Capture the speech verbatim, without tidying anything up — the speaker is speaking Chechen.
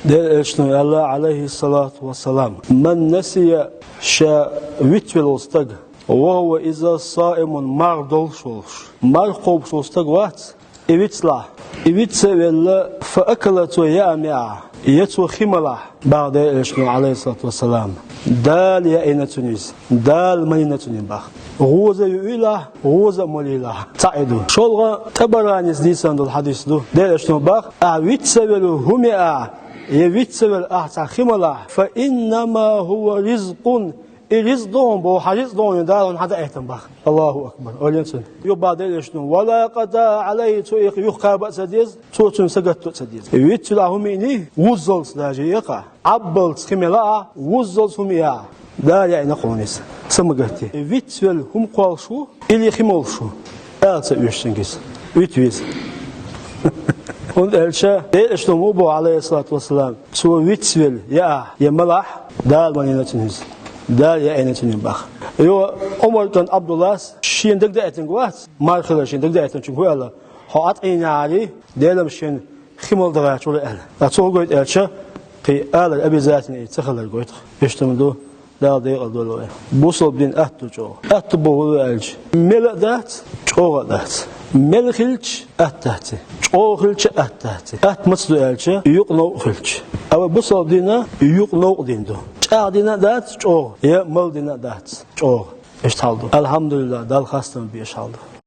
Делан элчано аьлла, Ӏалайхи салату ва салам: «Ман насия», ша вицвелла стаг, «ва хува иза саимун», марх долуш волуш, марх кхобуш волу стаг вац, и вицлахь, и виц а велла, «фа акала», цо яа меа, я цо хи малахь, боху Делан элчано, Ӏалайхи салату ва салам, Дала яийна цунна иза, Дала малийна цунна боху. ГӀоза а юуьйлахь, гӀоза а малийлахь, цхьаъ и ду. ШолгӀа, ТӀабаранис дийцина долу хьадис ду. Делан элчано боху: «Ахь вицвелла хӀума яа, я вицвелла ахь цхьа хи малахь, фа иннама хува ризкъун». И ризкъ ду хьуна боху, хьан ризкъ ду хьуна, Дала хьуна хьан даийтина боху. Аллаху акбар. Ойла ен цунна. Юха боху Делан элчано: «Ва ла къада Ӏалайхи», цо и юха кхаба а ца деза, цо цунна сагатто а ца деза. Вицвелла ахь хӀума йиъний, вуззалц даже яа, Ӏаббалц хи мела ахь, вуззалц хӀума яа, Дала яийна хьуна иза, са ма гатде. Вицвелла хӀума кхоллуш ву, или хи молуш ву, ала ца оьшу цуьнга иза. Вита веза. ХӀунда аьлча Делан элчано ма боху, Ӏалайхи салату ва салам, цо вицвелла яа, я малахь, Дала малийна цунна иза, Дала яийна цунна боху. Йо, Ӏумар кӀант Ӏабдуллас шена дагадаийтинарг вац, марх хилар шена дагадаийтинчуьнга хӀун аьлла: «Хьо Ӏа тӀе йийна гӀаре, Делан машен хи мала дагӀаьчча вала», аьлла. Ткъа цо хӀун гойту аьлча, кхин алар обязательно и ца хилар гойту. Иштта ма ду, Дала декъал дойла вай. Бусалба дин атта ду чӀогӀа. Атта бохург аьлча, мела а дац, чӀогӀа а дац. Мела хилча, атта дац и. ЧӀогӀа хилча, атта дац и. Атта маца ду аьлча, юкъ-новкъа хилча. Амма бусалба дин юкъ-новкъа дин ду. ЧӀагӀдина а дац чӀогӀа, я малдина а дац чӀогӀа. Иштта хьал ду. Алхьамдулиллахь, Далла хастам беш хьал ду.